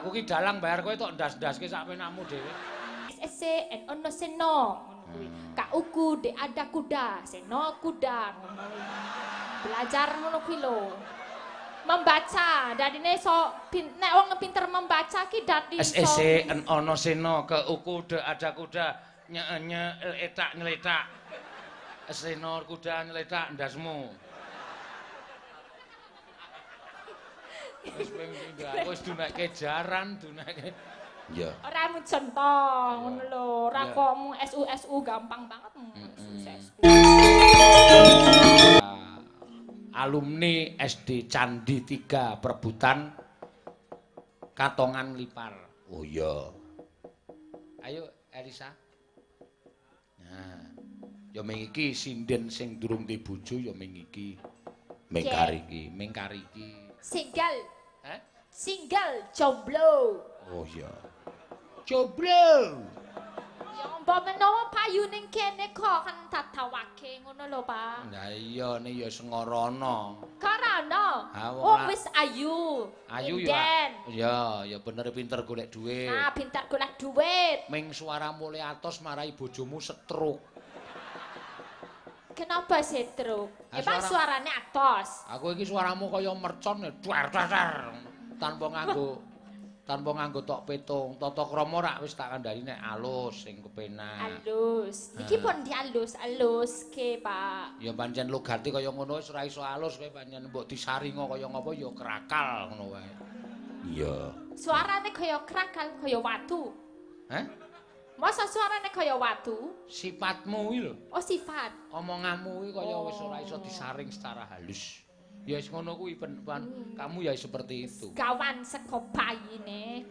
Aku ki dalang bayar kowe tok ndas-ndaske sak penakmu dhewe. S S C N O N seno ngono kuwi. K U K D ada kuda, seno kuda ngono. Belajar ngono kuwi lho. Membaca, dadine iso nek wong pinter membaca ki dadi S E C N O N seno K U K D ada kuda nye nye l etak nyeletak. Seno kuda nyeletak ndasmu. Wis ping pindho aku wis dunekke jaran, dunekke. Iya. Ora mung contoh ngono lho, ora kok mung SU SU gampang banget. SU. Alumni SD Candi 3 Perbutan Katongan Lipar. Oh iya. Ayo Elisa. Nah, ya ming iki sinden sing durung duwe bojo ya ming iki. Ming kari iki, ming kari iki. Single. Heh? Single jomblo. Oh iya. Jomblo. Ya mbok menawa payu ning kene kok kan tatawake ngono lho, Pak. Lah iya ne ya sengorana. Karana. Wong wis ayu. Ayu ya. Ya, ya bener pinter golek dhuwit. Nah, pinter golek dhuwit. Ming suaramu le atos marai bojomu stroke. Kenapa stroke? Emang suarane atos. Aku iki suaramu kaya mercon duar duar tanpa nganggo tok petung. Tata krama rak wis tak kandhani nek alus sing kepenak. Alus. Iki pun dialus-aluske, Pak. Ya pancen logate kaya ngono wis ora iso alus kowe pancen mbok disaringa kaya ngapa ya krakal ngono wae. Iya. Suarane kaya krakal kaya watu. Heh? Masa suarane kaya watu? Sifatmu kuwi lho. Oh, sifat. Omonganmu kuwi kaya wis ora iso disaring secara halus. Ya wis ngono kuwi kamu ya seperti itu. Gawan saka bayine.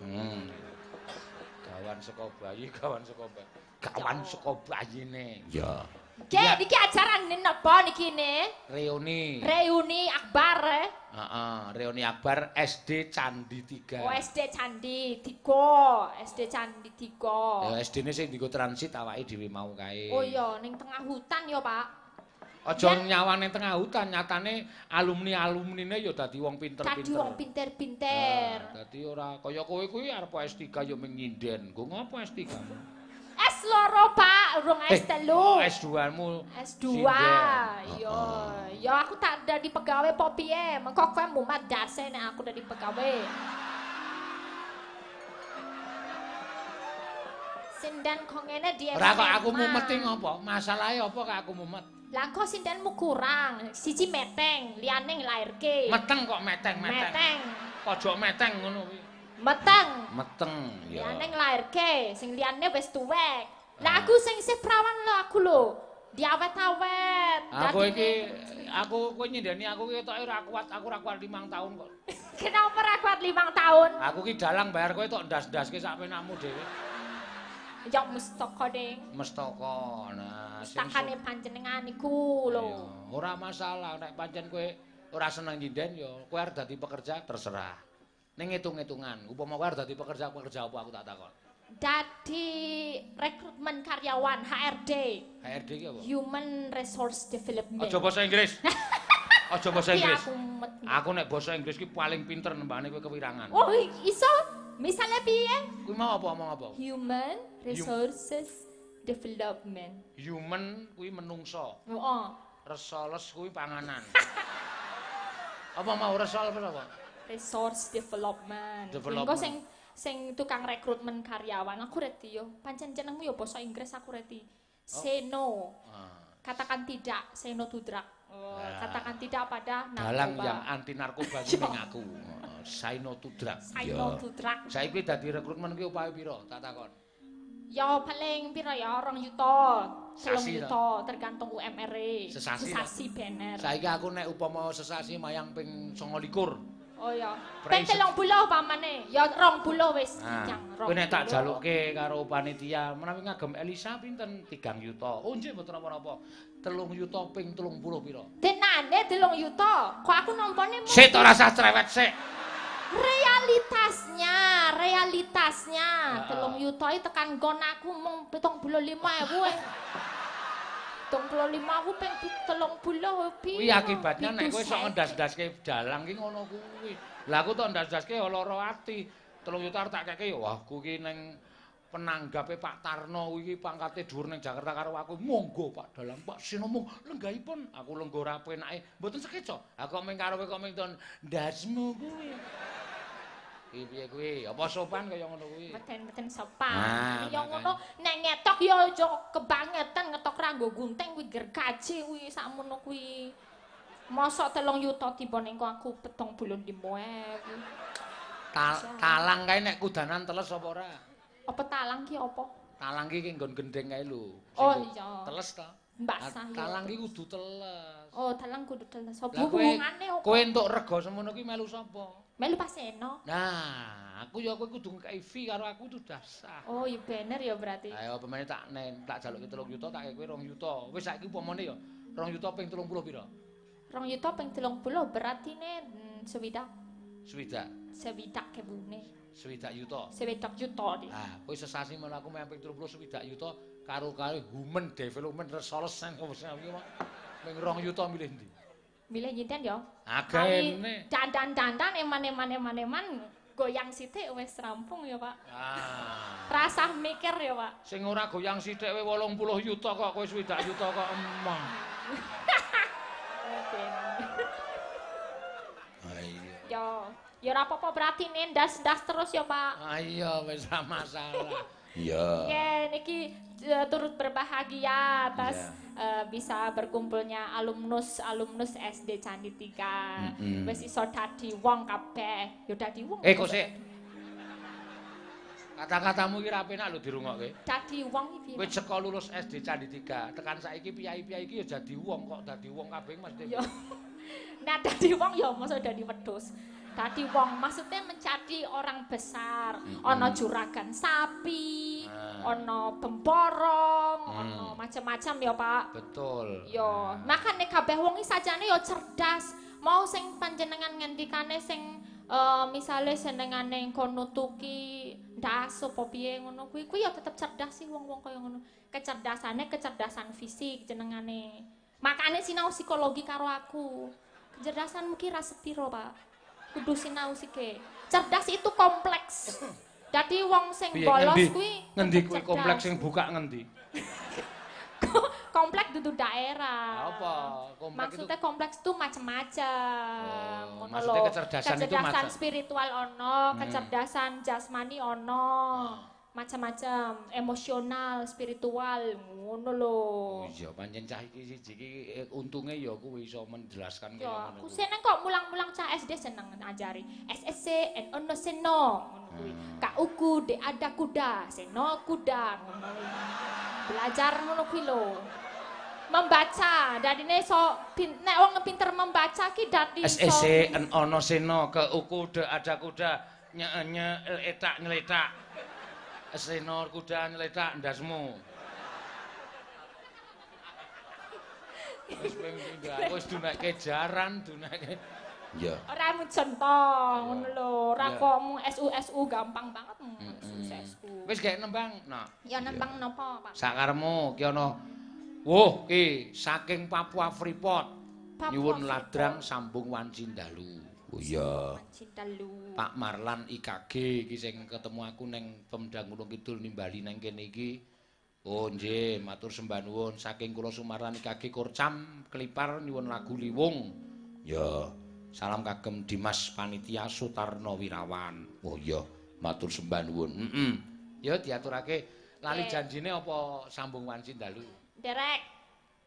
Gawan saka bayi, gawan saka bayi. Gawan saka bayine. Ya. Nggih, niki acarane napa niki ne? Reuni. Reuni akbar. Heeh, reuni akbar SD Candi 3. Oh, SD Candi 3, SD Candi 3. Ya SD-ne sing dienggo transit awake dhewe mau kae. Oh iya, ning tengah hutan ya, Pak. Aja nyawan ning tengah hutan, nyatane alumni-alumnine ya dadi wong pinter-pinter. Dadi wong pinter-pinter. Dadi ora kaya kowe kuwi arep S3 ya mung nyinden. Nggo ngopo S3? S2, Pak, urung S3. S2-mu. S2. Iya, ya aku tak dadi pegawai po piye? Mengko kowe mumat dase nek aku dadi pegawai. Sinden kok ngene dia. Ora kok aku mumet iki ngopo? Masalahe apa kok aku mumet? Lah kok sindenmu kurang, siji meteng, liyane nglairke. Meteng kok meteng-meteng. Meteng. Pojok meteng ngono kuwi. Meteng. Meteng ya. Liyane nglairke, sing liyane wis tuwek. Lah aku sing isih prawan lho aku lho. Diawet-awet. Aku iki aku kowe nyindeni aku ki ketoke ora kuat, aku ora kuat 5 tahun kok. Kenapa ora kuat 5 tahun? Aku ki dalang bayar kowe tok ndas-ndaske sak penakmu dhewe. Ya mestaka, Ding. Mestaka. Nah, mestakane panjenengan iku lho. Ora masalah nek pancen kowe ora seneng nyinden ya kowe arep dadi pekerja terserah. Ning ngitung-ngitungan, upama kowe arep dadi pekerja-pekerja apa aku tak takon. Dadi rekrutmen karyawan HRD. HRD ki apa? Human Resource Development. Aja basa Inggris. Aja basa Inggris. Aku nek basa Inggris ki paling pinter nembane kowe kewirangan. Oh, iso? Misalnya piye? Kuwi mau apa omong apa? Human Resources Development. Human kuwi menungso. Heeh. Resoles kuwi panganan. Apa mau resol apa? Resource Development. Engko sing tukang rekrutmen karyawan aku reti yo. Pancen jenengmu yo basa Inggris aku reti. Say no. Katakan tidak, say no to drug. Oh, katakan tidak pada narkoba. Dalang yang anti narkoba kuwi ning aku. Say no to drug. Say no to drug. Saiki dadi rekrutmen kuwi upahe pira? Tak takon. Ya paling pira ya 2 juta, 3 juta tergantung UMR-e. Sesasi bener. Saiki aku nek upama sesasi mayang ping 29. Oh iya. Ping 30 pamane. Ya 20 wis. Kowe nek tak jalukke karo panitia menawi ngagem Elisa pinten 3 yuta. Oh nggih mboten napa-napa. 3 yuta ping 30 pira? Tenane 3 yuta. Kok aku nampane sik ora usah cerewet sik. Realitasnya, realitasnya 3 yuta iki tekan nggon aku mung 75.000 e. 75 ping 30 piye? Kuwi akibatnya nek kowe sok ngendas-ndaske dalang ki ngono kuwi. Lah aku tok ndas-ndaske lara ati. 3 yuta arep tak keke ya. Wah, aku iki ning penanggape Pak Tarno iki pangkate dhuwur ning Jakarta karo aku. Monggo Pak Dalang, Pak Seno mung lenggahipun. Aku lenggo ora penake. Mboten sekeca. Aku kok ming karo kowe kok ming ton ndasmu kuwi. Iki piye kuwi? Apa sopan kaya ngono kuwi? Mboten-mboten sopan. Ya ngono nek ngetok ya aja kebangetan ngetok ra nggo gunting kuwi gergaji kuwi sakmono kuwi. Mosok 3 yuta tiba ning aku 75.000. Talang kae nek kudanan teles apa ora? Apa talang ki apa? Talang ki nggon gendheng kae lho. Oh iya. Teles ta? Mbak. Talang ki kudu teles. Oh, talang kudu teles. Apa hubungane opo? Kowe entuk rega semono ki melu sapa? Melu Paseno. Nah, aku ya kowe kudu ngekeki fee karo aku itu udah sah. Oh, iya bener ya berarti. Ayo pemene tak jaluki 3 yuta, tak kei kowe 2 yuta. Wis saiki upamane ya 2 yuta ping 30 pira? 2 yuta ping 30 beratine swidak. Swidak. Swidak kebune. Swidak yuta. Swidak yuta. Nah, kowe sesasi men aku meh ping 30 swidak yuta karo karo human development resource nang ming 2 yuta milih ndi? Milih nyinten ya. Agene. Dandan-dandan eman-eman-eman-eman goyang sithik wis rampung ya, Pak. Ah. Rasah mikir ya, Pak. Sing ora goyang sithik kowe 80 yuta kok kowe swidak yuta kok emah. Iya. Yo, ya ora apa-apa berarti ndas-ndas terus ya, Pak. Ah iya wis ora masalah. Iya. Oke, niki turut berbahagia atas bisa berkumpulnya alumnus SD Candi 3. Wis iso dadi wong kabeh. Ya dadi wong. Eh kok sik. Kata-katamu iki ra penak lho dirungokke. Dadi wong iki piye? Kowe saka lulus SD Candi 3, tekan saiki piyai-piyai iki ya dadi wong kok dadi wong kabeh mesti. Ya. Nah, dadi wong ya mosok dadi wedhus. Dadi wong maksudnya menjadi orang besar. Ana juragan sapi, ana pemborong, ana macam-macam ya, Pak. Betul. Ya, makane kabeh wong iki sajane ya cerdas. Mau sing panjenengan ngendikane sing misale senengane engko nutuki ndas apa piye ngono kuwi, kuwi ya tetep cerdas sih wong-wong kaya ngono. Kecerdasane kecerdasan fisik jenengane. Makane sinau psikologi karo aku. Kecerdasanmu ki ra sepiro, Pak. Kudu sinau sike. Cerdas itu kompleks. Dadi wong sing bolos kuwi ngendi kuwi kompleks sing buka ngendi? Komplek dudu daerah. Apa? Komplek maksudnya itu kompleks itu macam-macam. Oh, maksudnya kecerdasan itu kecerdasan spiritual ono, kecerdasan jasmani ono. Macam-macam, emosional, spiritual, ngono lho. Oh iya, pancen cah iki siji iki untunge ya kuwi iso menjelaskan kaya ngono. Aku seneng kok mulang-mulang cah SD seneng ngajari. S S C N O N seno ngono kuwi. K U K D ada kuda, seno kuda ngono. Belajar ngono kuwi lho. Membaca, dadine iso nek wong pinter membaca ki dadi S S C N O N seno K U K D ada kuda, nye nye l etak nyeletak. Seno kuda nyeletak ndasmu. Wis ping pindho aku wis dunake jaran, dunake. Iya. Ora mung contoh ngono lho, ora kok mung SU gampang banget SU. Wis gek nembang, nak. Ya nembang napa, Pak? Sakaremu ki ana. Wuh, ki saking Papua Freeport. Nyuwun ladrang sambung wanci dalu. Oh iya. Pak Marlan IKG iki sing ketemu aku ning Pemda Gunung Kidul nimbali nang kene iki. Oh nggih, matur sembah nuwun saking kula Sumarlan IKG Korcam Klipar nyuwun lagu Liwung. Ya, salam kagem Dimas Panitia Sutarno Wirawan. Oh iya, matur sembah nuwun. Heeh. Ya diaturake lali janjine apa sambung wanci dalu? Derek.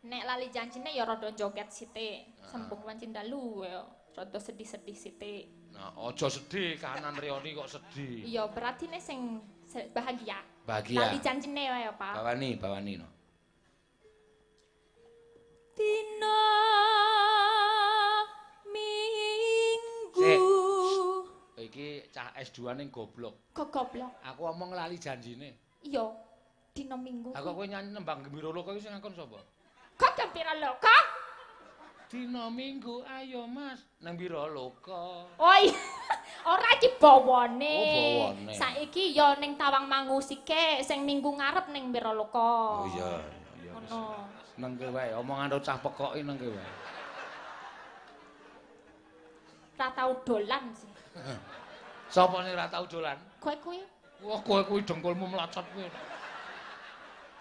Nek lali janjine ya rada joget sithik. Sambung wanci dalu ya. Rada sedih-sedih sithik. Nah, aja sedih, kahanan reoni kok sedih. Iya, berarti nek sing bahagia. Bahagia. Lali janjine wae ya, Pak. Bawani, bawani no. Dina Minggu. Iki cah S2 ning goblok. Kok goblok? Aku omong lali janjine. Iya, dina Minggu. Lah kok kowe nyanyi nembang Gembira Loka iki sing ngakon sapa? Kok Gembira Loka? Dina Minggu ayo Mas nang Wiraloka. Oh iya. Ora iki bawane. Oh, bawane. Saiki ya ning Tawangmangu sike, sing minggu ngarep ning Wiraloka. Oh iya, iya wis. Nang kowe wae omongan cah pekoki nang kowe wae. Ora tau dolan sih. Sapa sing ora tau dolan? Kowe kuwi. Wah, kowe kuwi dengkulmu mlocot kuwi.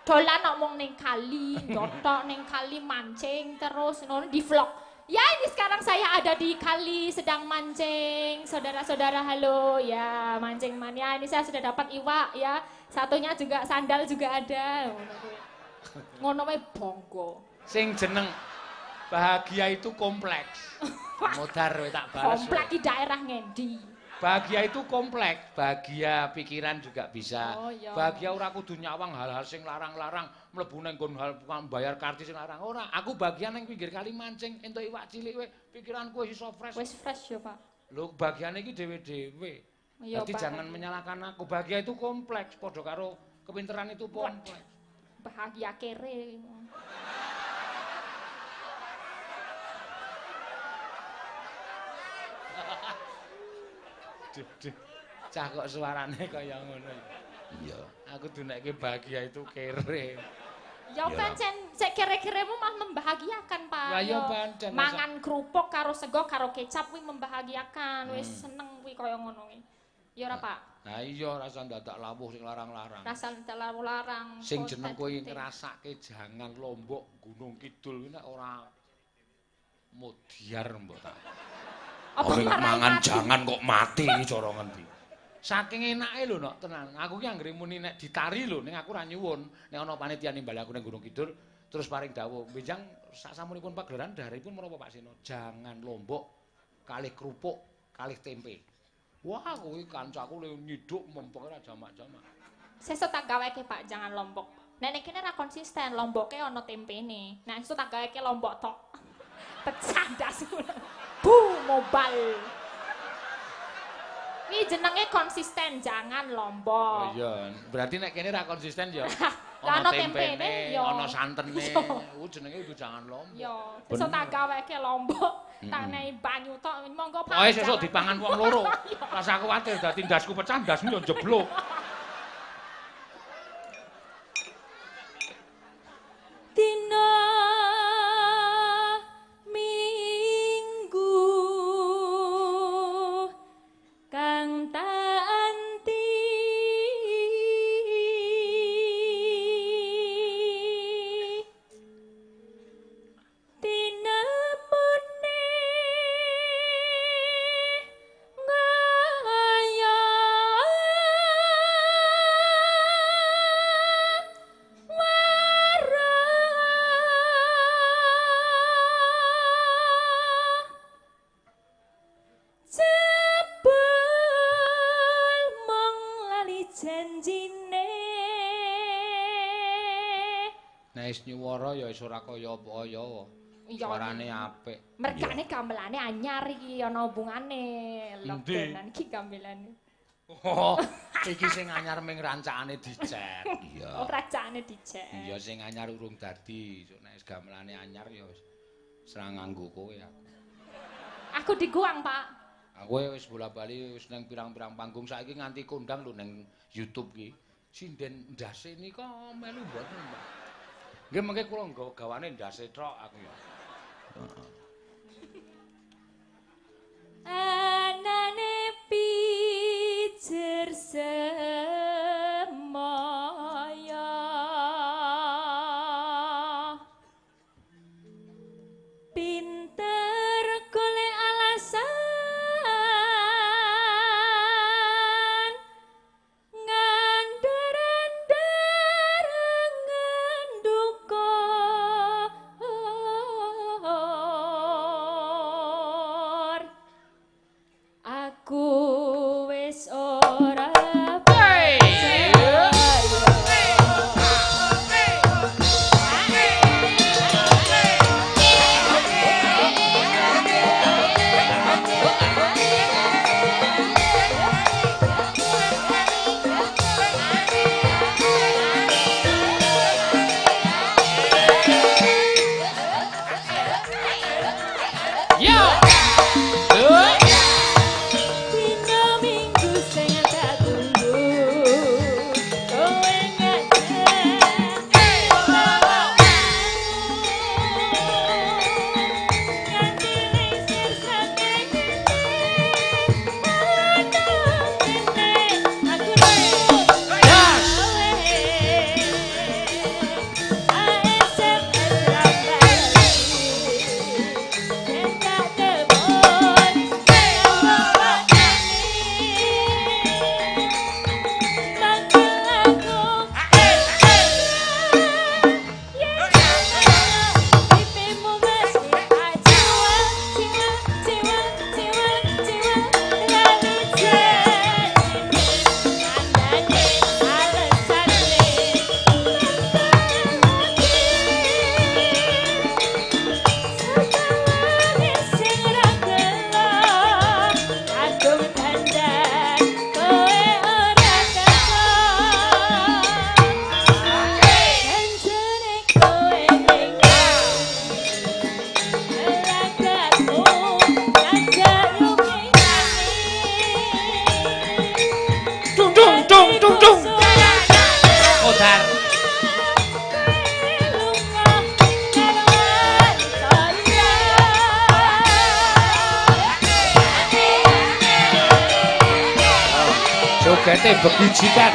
Dolan ngomong ning kali, njothok ning kali mancing terus ngono di vlog. Ya, ini sekarang saya ada di kali sedang mancing. Saudara-saudara, halo. Ya, mancing mania. Ini saya sudah dapat iwak ya. Satunya juga sandal juga ada. Ngono kuwi. Ngono wae bangga. Sing jeneng bahagia itu kompleks. Modar kowe tak balas. Komplek di daerah ngendi? Bahagia itu kompleks, bahagia pikiran juga bisa. Oh, iya. Bahagia ora kudu nyawang hal-hal sing larang-larang, mlebu nang nggon hal bayar karcis sing larang ora. Aku bahagia nang pinggir kali mancing entuk iwak cilik kowe, pikiranku wis iso fresh. Wis fresh ya, Pak. Lho, bahagiane iki dhewe-dhewe. Iya, Dadi jangan menyalahkan aku. Bahagia itu kompleks, padha karo kepinteran itu kompleks. Bahagia kere. Duh, duh. Cah kok suarane kaya ngono iki. Iya, aku dunekke bahagia itu kere. Ya pancen sik kere-keremu malah membahagiakan, Pak. Lah ya pancen mangan kerupuk karo sego karo kecap kuwi membahagiakan. Wis seneng kuwi kaya ngono kuwi. Ya ora, Pak? Lah iya rasa ndadak lawuh sing larang-larang. Rasa ndadak lawuh larang. Sing jeneng kowe ngrasake jangan Lombok Gunung Kidul kuwi nek ora modiar mbok tak. Apa mangan jangan kok mati iki cara ngendi. Saking enake lho nok tenan. Aku ki anggere muni nek ditari lho ning aku ora nyuwun. Nek ana panitia nimbali aku ning Gunung Kidul terus paring dawuh, "Benjang sak samunipun pagelaran dhaharipun menapa Pak Seno? Jangan Lombok kalih kerupuk, kalih tempe." Wah, kuwi kancaku le nyiduk mempeng ora jamak-jamak. Sesuk tak gaweke Pak jangan Lombok. Nek nek kene ora konsisten, Lomboke ana tempene. Nek sesuk tak gaweke Lombok tok. Pecah ndasku. Bu mobile. Ini jenenge konsisten, jangan Lombok. Oh iya, berarti nek kene ra konsisten ya. Ana tempene, ana santene. Ku jenenge kudu jangan Lombok. Yo, sesuk tak gaweke Lombok, tak nehi banyu tok, monggo Pak. Oh, sesuk dipangan wong loro. Rasa kuwatir dadi ndasku pecah, ndasmu yo njeblok. Dina Minggu kang tak anti tinemune ngaya wara jebul mung lali janjine. Nek wis nyuwara ya wis ora kaya apa-apa. Suarane apik. Mergane gamelane anyar iki ana hubungane. Lockdownan iki gamelane. Oh, iki sing anyar ming rancakane dicet. Iya. Oh, rancakane dicet. Iya, sing anyar urung dadi. Nek wis gamelane anyar ya wis ora nganggo kowe aku. Aku diguang, Pak. Aku wis bola-bali wis nang pirang-pirang panggung saiki nganti kondang lho nang YouTube ki. Sinden ndase nika melu mboten, Pak. Nggih mengke kula nggawa gawane ndase tok aku ya. Heeh. Anane pijer semaya pinter golek alasan ngandar-andar ngenduka aku wis ora Jogete begijikan.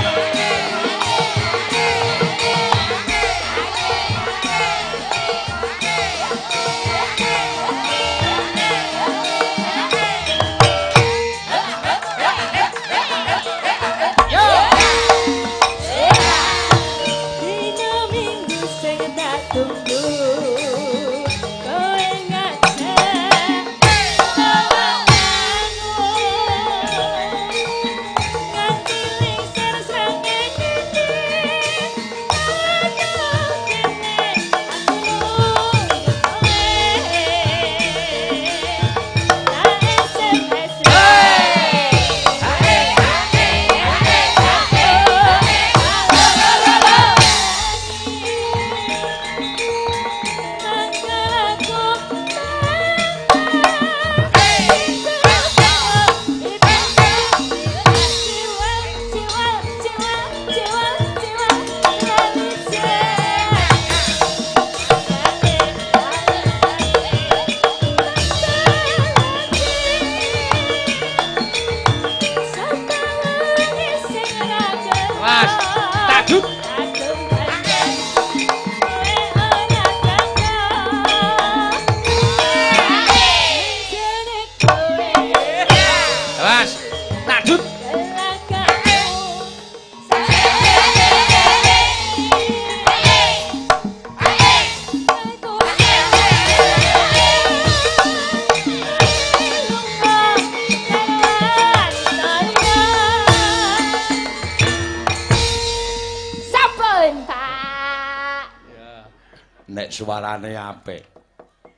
Nek suarane apik.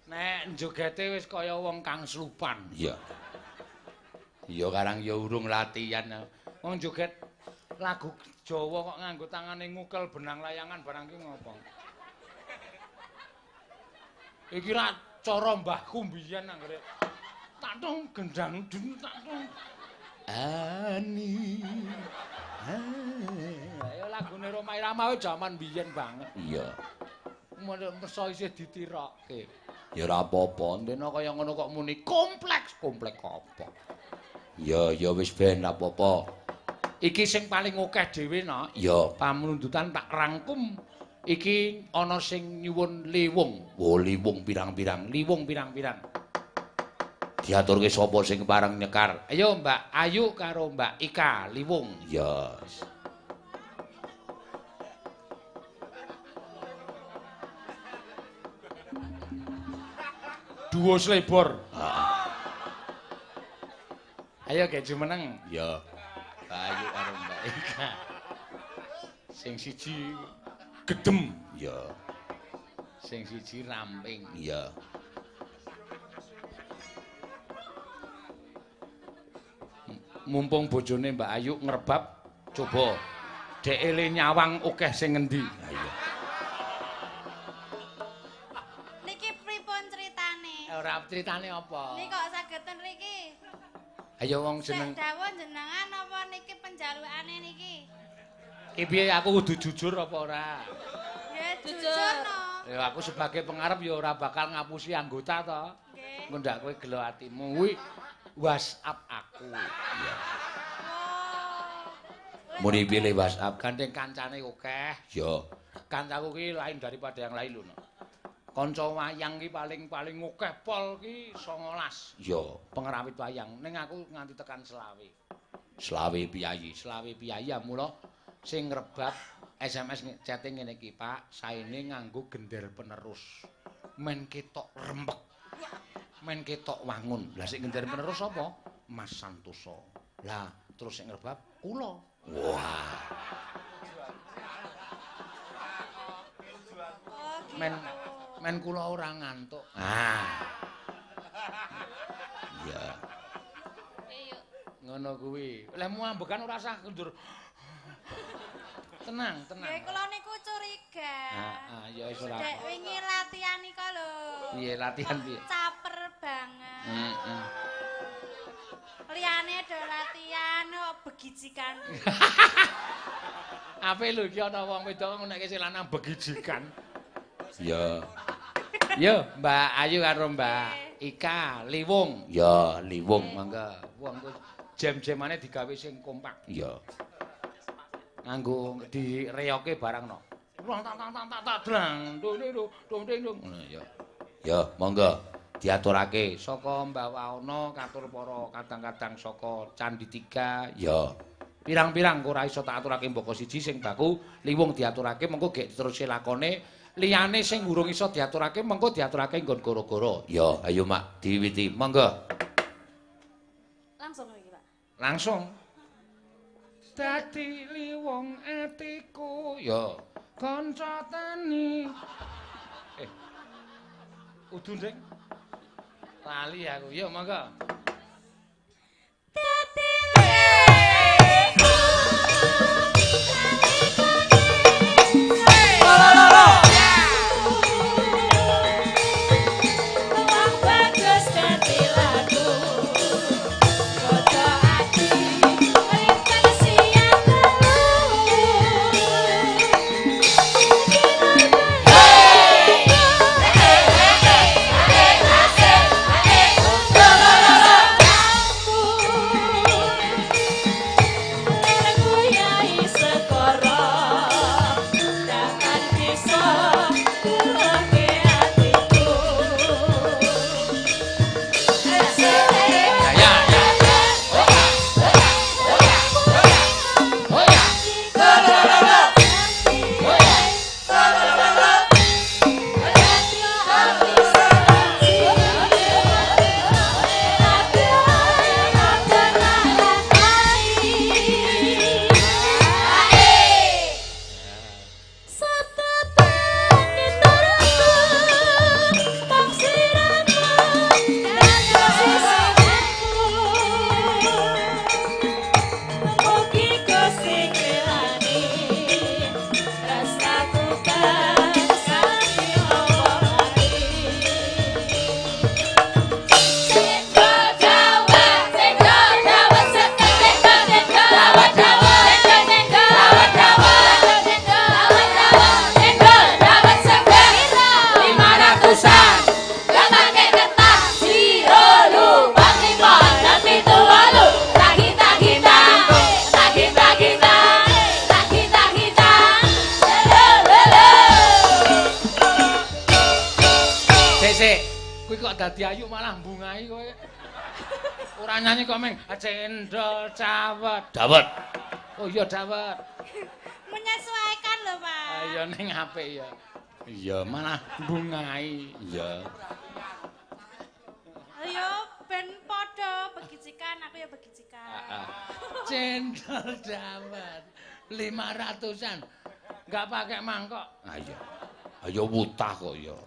Nek njogete wis kaya wong kang slupan. Iya. Ya karang ya urung latihan. Wong joget lagu Jawa kok nganggo tangane ngukel benang layangan barang ki ngopo? Iki ra cara mbahku mbiyen anggere tak tung gendang dun tak tung. Ani. Ayo lagune Rhoma Irama wis jaman biyen banget. Iya. Mesa isih ditirokke. Ya ora apa-apa, ndena kaya ngono kok muni kompleks, komplek apa? Ya ya wis ben ora apa-apa. Iki sing paling akeh dhewe no. Ya, pamundhutan tak rangkum. Iki ana sing nyuwun liwung. Oh, liwung pirang-pirang, liwung pirang-pirang. Diaturke sapa sing pareng nyekar? Ayo Mbak Ayu karo Mbak Ika, liwung. Ya. Duo slebor. Heeh. Ayo ge jumeneng. Ya. Mbak Ayu karo Mbak Ika. Sing siji gedem. Ya. Sing siji ramping. Ya. Mumpung bojone Mbak Ayu ngrebab, coba dhek ele nyawang akeh sing ngendi. Ha iya. Niki pripun critane? Ora critane apa? Niki kok saged ten mriki? Ayo wong jeneng dawuh jenengan apa niki penjalukane niki? Ki piye aku kudu jujur apa ora? Ya jujur no. Ya aku sebagai pengarep ya ora bakal ngapusi anggota to. Nggih. Engko ndak kowe gelo atimu kuwi WhatsApp aku. Iya. Muni pilih WhatsApp gandeng kancane akeh. Ya. Kancaku ki lain daripada yang lain lho. No. Kanca wayang ki paling-paling akeh pol ki 19. Ya, pengrawit wayang. Ning aku nganti tekan selawe. Selawe piyayi, selawe piyayi ya mula sing ngrebab SMS chatting ngene iki, Pak, saene nganggo gender penerus. Men ketok rempek. Men ketok wangun. Lah sing gender penerus sapa? Mas Santoso. Lah terus sing ngrebab kula. Wah. Men kula ora ngantuk. Ah. Iya. Ngono kuwi. Lehmu ambekan ora usah ndur. Tenang, tenang. Nggih, kula niku curiga. Heeh, ya wis ora. Dek wingi latihan nika lho. Piye latihan piye? Caper banget. Heeh. Liyane do latihan kok begijikan. Ape lho iki ana wong wedok ngonekke sing lanang begijikan. Ya. Yo, Mbak Ayu karo Mbak Ika, Liwung. Ya, Liwung mangga. Wong ku Jam-jamane digawe sing kompak. Iya. Nganggo direyoke barang no. Rong tak tak tak tak tak drang. Dung dung dung dung. Ngono ya. Ya, monggo diaturake saka Mbah Waana katur para kadang-kadang saka Candi 3. Ya. Pirang-pirang ora iso tak aturake mbaka siji sing baku liwung diaturake mengko gek diterusake lakone. Liyane sing urung iso diaturake mengko diaturake nggon goro-goro. Ya, ayo Mak diwiwiti. Monggo. Langsung iki, Pak. Langsung. Dadi liwung atiku ya kanca tani. Udu Nding. Lali aku. Ya monggo. Dadi Dadi ayu malah mbungahi kowe. Ora nyanyi kok meng cendol cawet. Dawet. Oh iya dawet. Menyesuaikan lho, Pak. Iya ning apik ya. Iya malah mbungahi. Iya. Ayo ben padha begicikan, aku ya begicikan. Heeh. Cendol dawet 500-an. Enggak pakai mangkok. Ah iya. Ayo wutah kok ya.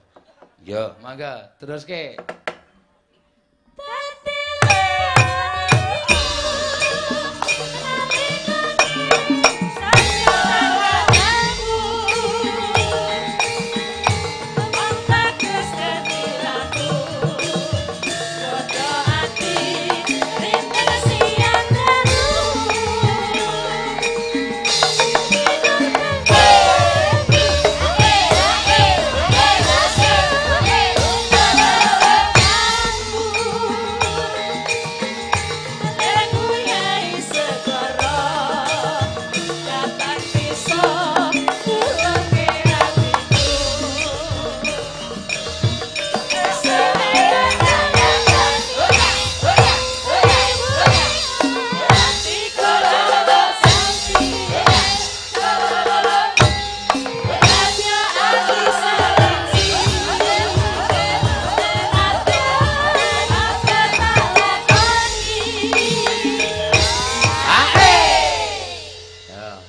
Ya, mangga teruske.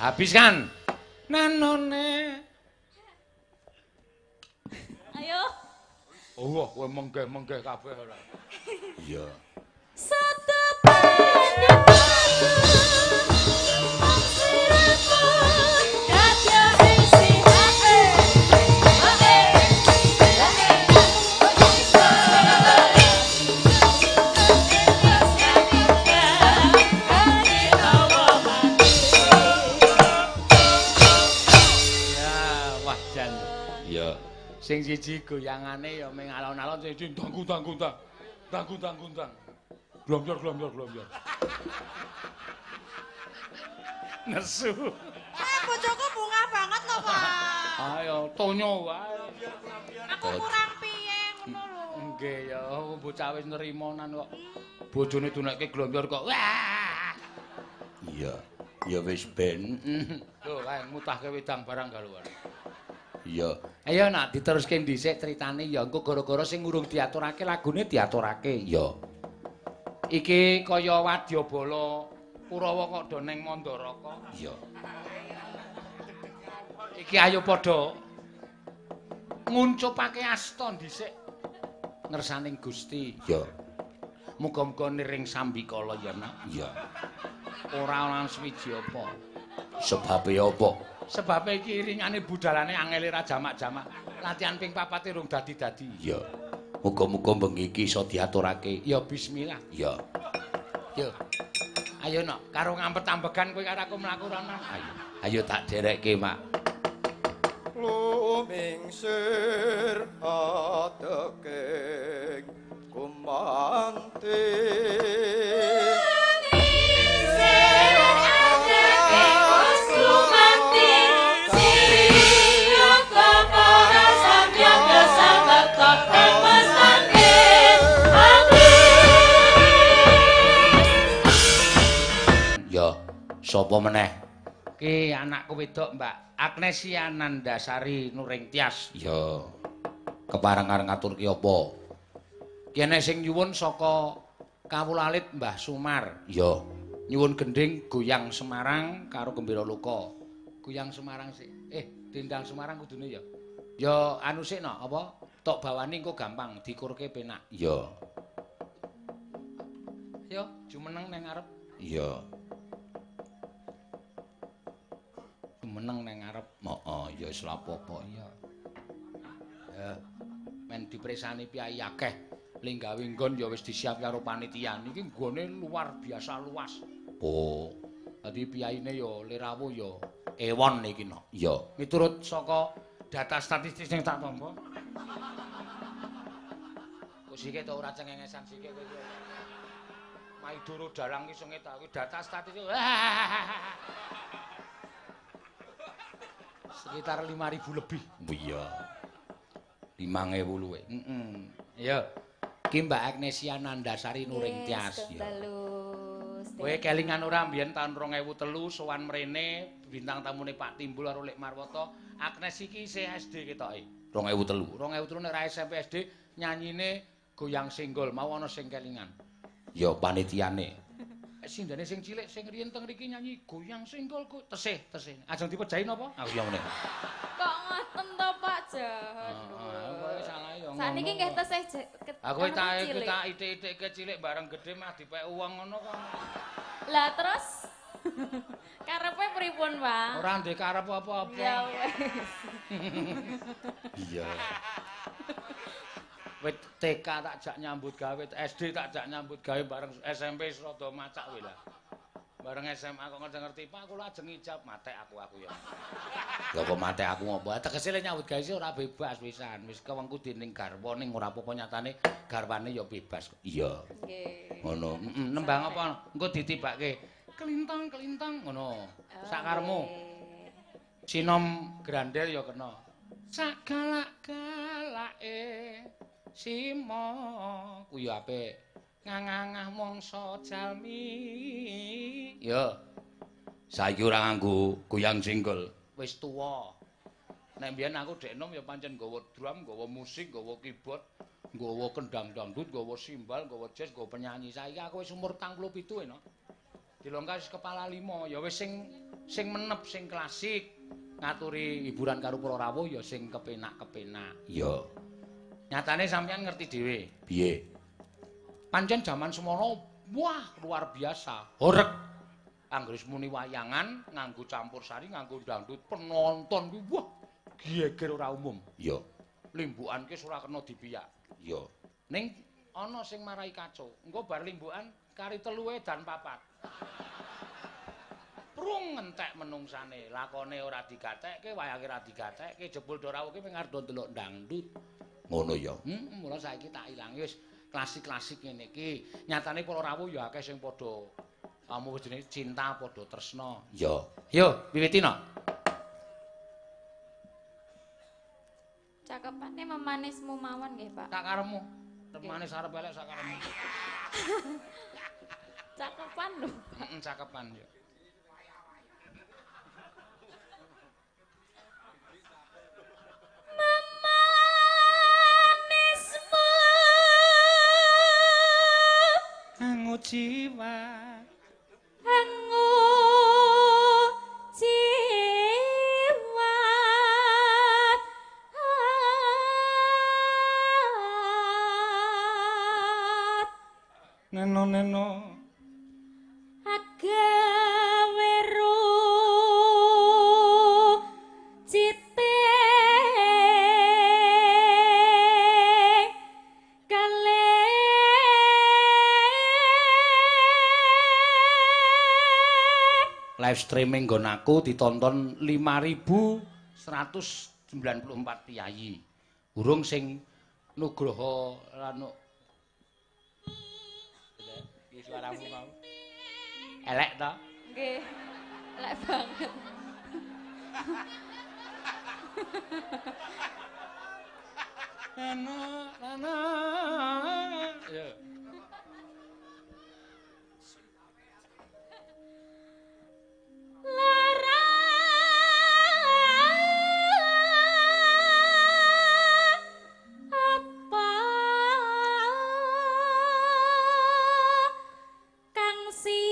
Habiskan. Nanone. Ayo. Oh, kowe menggeh-menggeh kabeh ora. Iya. Sing siji goyangane ya ming alon-alon, sing siji danggu-danggu-dang. Danggu-danggu-dang. Glomyor glomyor glomyor. Nesu. Bojoku bungah banget lho, Pak. Ayo tonyo wae. Aku kurang piye ngono lho. Nggih ya, bocah wis nrimonan kok. Bojone dunekke glomyor kok. Wah. Iya, ya wis ben. Lho, kae mutahke wedang barang galuan. Iya. Ayo nak diteruske dhisik critane ya engko gara-gara sing urung diaturake lagune diaturake. Iya. Iki kaya wadyabala Kurawa kok do ning Mandaraka. Iya. Iki ayo padha nguncupake asta dhisik ngersaning Gusti. Iya. Muga-muga niring sambikala ya nak. Iya. Ora ana swiji apa. Sebabe apa? Sebabe iki iringane budalane angele ra jamak-jamak. Latihan ping 4 rung dadi-dadi. Iya. Muga-muga bengi iki iso diaturake. Ya bismillah. Iya. Yo. Ayo nok, karo ngampet-ambegan kowe karo aku mlaku rono. Ayo. Ayo tak derekke, Mak. Lumingsir ateking gumanti. Lumingsir ateking gumanti. Siyoga para samyaka sabakta pemestake. Ya, sapa meneh? Ki anakku wedok, Mbak Agnesia Nandasari Nuring Tias. Ya. Kepareng areng ngaturke apa? Ki enek sing nyuwun saka kawula alit Mbah Sumar. Ya. Nyuwun gendhing Goyang Semarang karo Gembira Loka. Goyang Semarang sik. Dendang Semarang kudune ya. Ya anu sik no, apa? Tok bawani engko gampang dikurke penak. Ya. Yo, jumeneng nang ngarep. Iya. Meneng nang ngarep. Heeh, ya wis lapopo iya. Ya. Men dipresani piyai akeh. Ling gawe nggon ya wis disiap karo panitia. Niki nggone luar biasa luas. Oh. Dadi piyaine ya lirawuh ya ewon iki no. Iya. Miturut saka data statistik sing tak tampa. Kok sike to ora cengengesan sike kowe iki. Maidoro dalang ki sing ngetok data statistik. Sekitar 5.000 lebih. Iya. 5.000 luwih. Heeh. Ya. Ki Mbak Agnesia Nandasari Nuring Tias. Ya. Kowe kelingan ora mbiyen taun 2003 sowan mrene bintang tamune Pak Timbul karo Lek Marwoto. Agnes iki isih SD ketoke. 2003. 2003 nek ra SMP SD nyanyine goyang senggol mau ana sing kelingan. Ya panitiane. Sindene sing cilik sing riyen teng mriki nyanyi goyang senggol kok tesih tesih. Ajeng dipejahi napa? Aku ya ngene. Kok ngoten to Pak jahat. Heeh, kowe salah ya ngono. Sakniki nggih tesih aku tak ithik-ithike cilik bareng gedhe mah dipek wong ngono kok. Lah terus karepe pripun, Pak? Ora ndek karep apa-apa. Ya wis. Iya. Wit TK tak jak nyambut gawe, SD tak jak nyambut gawe bareng SMP wis rada macak wae lah. Bareng SMA kok ngerti-ngerti, Pak kula ajeng ngijab, matek aku ya. Lah kok matek aku ngopo? Tegese le nyambut gawe ora bebas pisan, wis kewengku dening garwa ning ora apa-apa nyatane garwane ya bebas kok. Iya. Nggih. Ngono. Heeh, nembang apa? Engko ditibake. Kelintang-kelintang ngono. Sakarmu. Sinom grandel ya kena. Sak galak-galake simo kuwi apik. Ngangangah mangsa jalmi. Ya. Saiki ora nganggo goyang senggol. Wis tuwa. Nek mbiyen aku dhek enom ya pancen nggawa drum, nggawa musik, nggawa keyboard, nggawa kendang dangdut, nggawa simbal, nggawa jazz, nggawa penyanyi. Saiki aku wis umur 47 eno. Dilongkas kepala 5, ya wis sing menep, sing klasik. Ngaturi hiburan karo para rawuh ya sing kepenak-kepenak. Ya. Nyatane sampeyan ngerti dhewe. Piye? Pancen jaman semono wah luar biasa. Horeg. Anggere muni wayangan nganggo campur sari, nganggo dangdut, penonton kuwi wah geger ora umum. Ya. Limbukan ki ora kena dipiyak. Ya. Ning ana sing marai kacau. Engko bar limbukan kari 3 dan 4. Prung ngentek menungsane, lakone ora digatekke, wayange ora digatekke, jebul do rawuh ki mung arep ndelok dangdut. Ngono ya. Heeh, mula saiki tak ilangi wis klasik-klasik ngene iki. Nyatane para rawuh ya akeh sing padha Kamu wis jenenge cinta padha tresna. Iya. Yo, wiwiti no. Cakepane memanismu mawon nggih, Pak. Sak karepmu. Manis arep elek sak karepmu. Cakepan lho. Heeh, cakepan yo. Memanismu angu jiwa. Angu jiwa. Neno neno agawe cite kale live streaming nggon aku ditonton 5.194 piyayi. Urung sing Nugroho Ranu. Iki suaramu mau. Elek to? Nggih. Elek banget. Nana nana. Ya. Lara apa kang sinadya.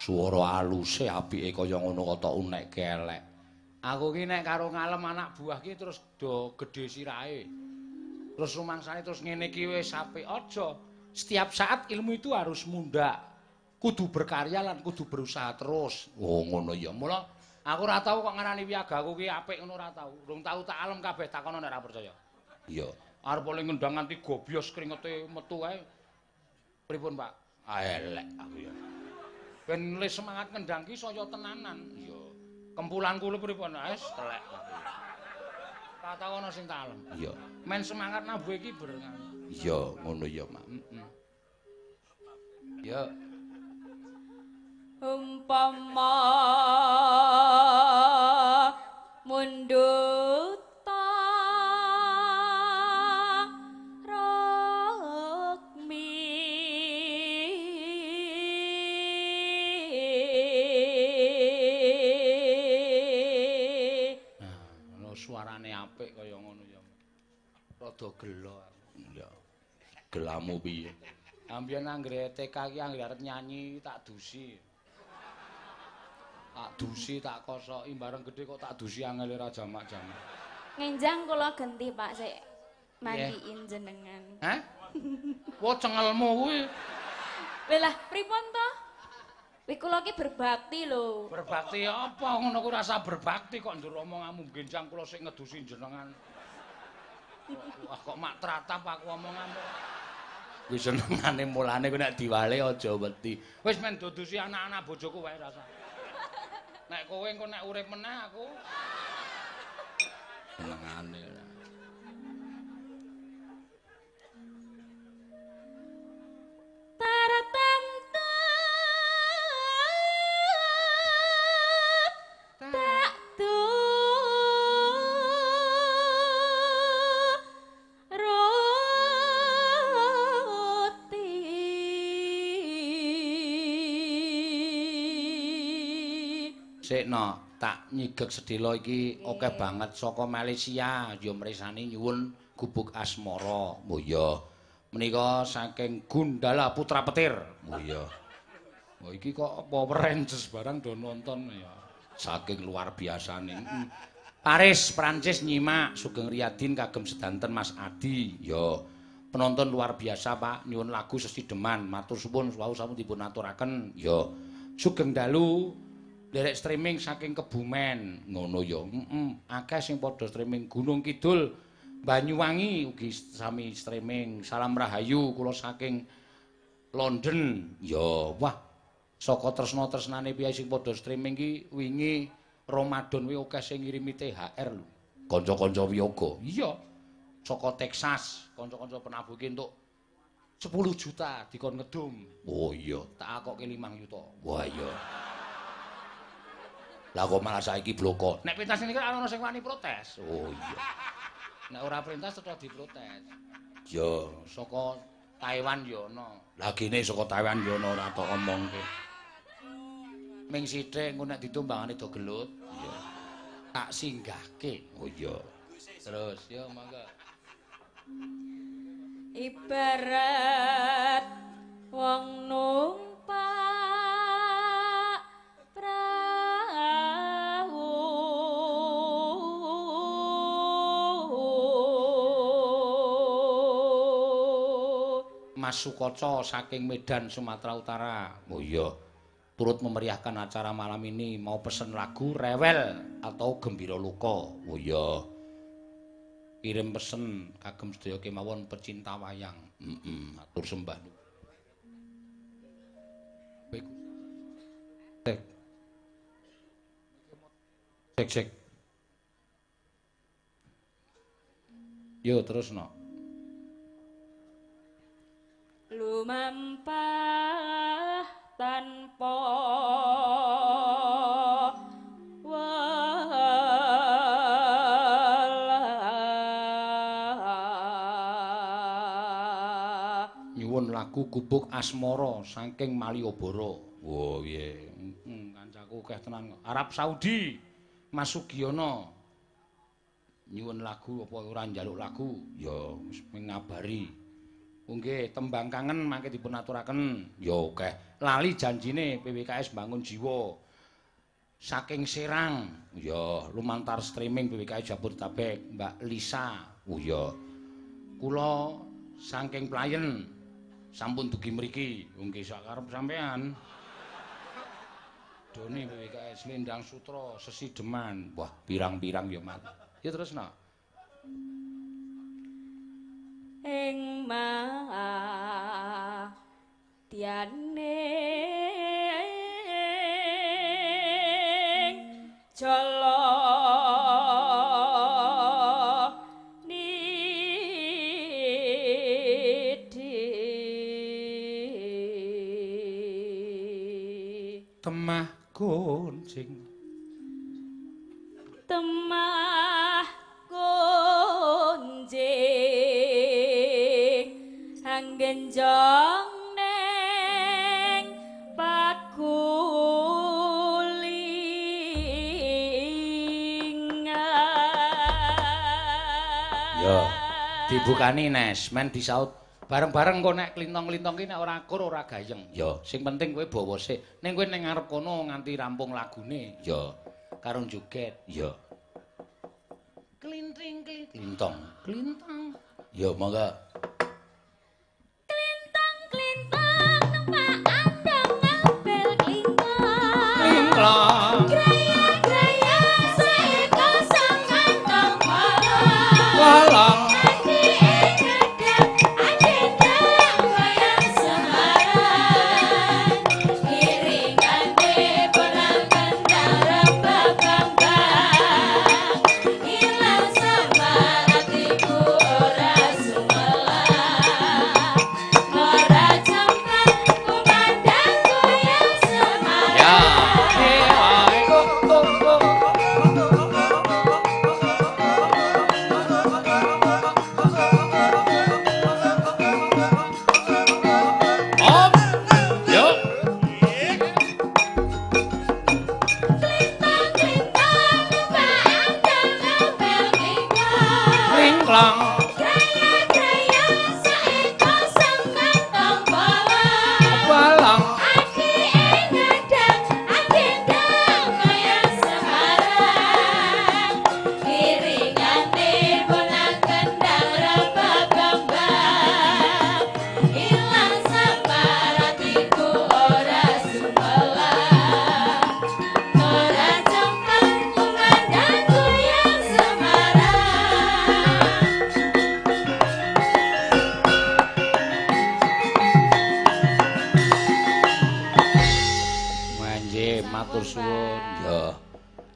Suara aluse apike kaya ngono kok tok unekke elek. Aku ki nek karo ngalem anak buah ki terus do gedhe sirahe. Terus rumangsane terus ngene iki wis apik aja. Setiap saat ilmu itu harus mundak. Kudu berkarya lan kudu berusaha terus. Oh ngono ya. Mula aku ora tau kok ngarani wiyagaku ki apik ngono ora tau. Urung tau tak alem kabeh takono nek ora percaya. Iya. Arep oleh ngendang nganti gobyos kringete metu kae. Pripun, Pak? Ah elek aku ya. Ben le semangat ngendang ki saya tenanan. Iya. Kempulanku lho pripun? Wis telek. Tak tau ana sing tak alem. Iya. Men semangat nabuh iki berenang. Iya, ngono ya, Mak. Heeh. Ya. Umpama mundut rukmi. Nah, ngono suarane apik kaya ngono ya. Rada gelo aku. Ya. Gelamu piye? Ambiyen anggere TK ki anggere arep nyanyi tak dusi. Tak dusi, tak kosoki bareng gedhe kok tak dusi angele ra jamak-jamak. Ngenjang kula genti, Pak, sik mandiin jenengan. Hah? Wah, cengelmu kuwi. Lha lah, pripun to? Kuwi kula ki berbakti lho. Berbakti apa ngono kuwi rasa berbakti kok ndur omonganmu genjang kula sik ngedusi jenengan. Wah, kok mak tratap aku omonganmu. Kuwi senengane mulane kuwi nek diwale aja wedi. Wis men dudusi anak-anak bojoku wae rasa. Nek kowe engko nek urip meneh aku senengane. Taratamtu tak turuti. Sikno, tak nyigek sedhela iki akeh banget saka Malaysia ya mresani nyuwun Gubuk Asmara. Oh iya. Menika saking Gundala Putra Petir. Oh iya. Oh iki kok Power Rangers barang do nonton ya. Saking luar biasane. Paris, Prancis nyimak Sugeng Riyadin kagem sedanten Mas Adi. Ya. Penonton luar biasa, Pak. Nyuwun lagu sesideman. Matur suwun wau sampun dipun aturaken. Ya. Sugeng dalu nderek streaming saking Kebumen. Ngono ya. Heeh. Akeh sing padha streaming Gunung Kidul, Banyuwangi ugi sami streaming. Salam rahayu kula saking London. Ya, wah. Saka tresna-tresnane piye sing padha streaming ki wingi Ramadan kuwi akeh sing ngirimi THR lho. Kanca-kanca wiyaga. Iya. Saka Texas, kanca-kanca penabuh ki entuk 10 juta dikon ngedum. Oh iya, tak akoke 5 yuta. Wah iya. Lah kok malah saiki bloko. Nek pentas ngene iki ana sing wani protes. Oh iya. Nek ora pentas tetep diprotes. Ya, saka Taiwan ya ana. Lah kene saka Taiwan ya ana ora tok omongke. Ming sithik engko nek ditumbangane do gelut. Iya. Tak singgahke. Oh iya. Terus ya monggo. Ibarat wong numpak prahu Mas Sukoco saking Medan, Sumatera Utara. Oh iya. Turut memeriahkan acara malam ini, mau pesen lagu Rewel atau Gembira Luka. Oh iya. Kirim pesen kagem sedaya kemawon pecinta wayang. Matur sembah nuwun. Cek. Cek cek. Yo terus no. Lumampah tanpa nyuwun lagu Gubuk Asmara saking Malioboro. Wah, piye? Kancaku akeh tenan. Arab Saudi, Mas Sugiono. Nyuwun lagu apa ora njaluk lagu? Ya wis ngabari. Nggih, tembang kangen mangke dipun aturaken. Ya akeh. Lali janjine PWKS Bangun Jiwa. Saking Serang. Ya, lumantar streaming PWKS Jabodetabek, Mbak Lisa. Oh ya. Kula saking Playen sampun dugi mriki. Nggih sak karep sampean. Doni PWKS Lendang Sutra Sesideman. Wah, pirang-pirang ya, Mat. Ya terus no. Ing matiane jala nidhi temah kuncing temah kunjing anggenjong neng pakulingan. Ya, dibukani Nes, men disaut bareng-bareng kok nek klintong-klintong ki nek ora akur ora gayeng. Ya, sing penting kowe bawa sik. Ning kowe ning ngarep kono nganti rampung lagune. Ya, karo joget. Ya. Klinting klintong, klintong. Ya, monggo. Klintong klintong numpak andong ngabel klintong. Klintong. Graya-graya saeka sang kantong bolong. Bolong.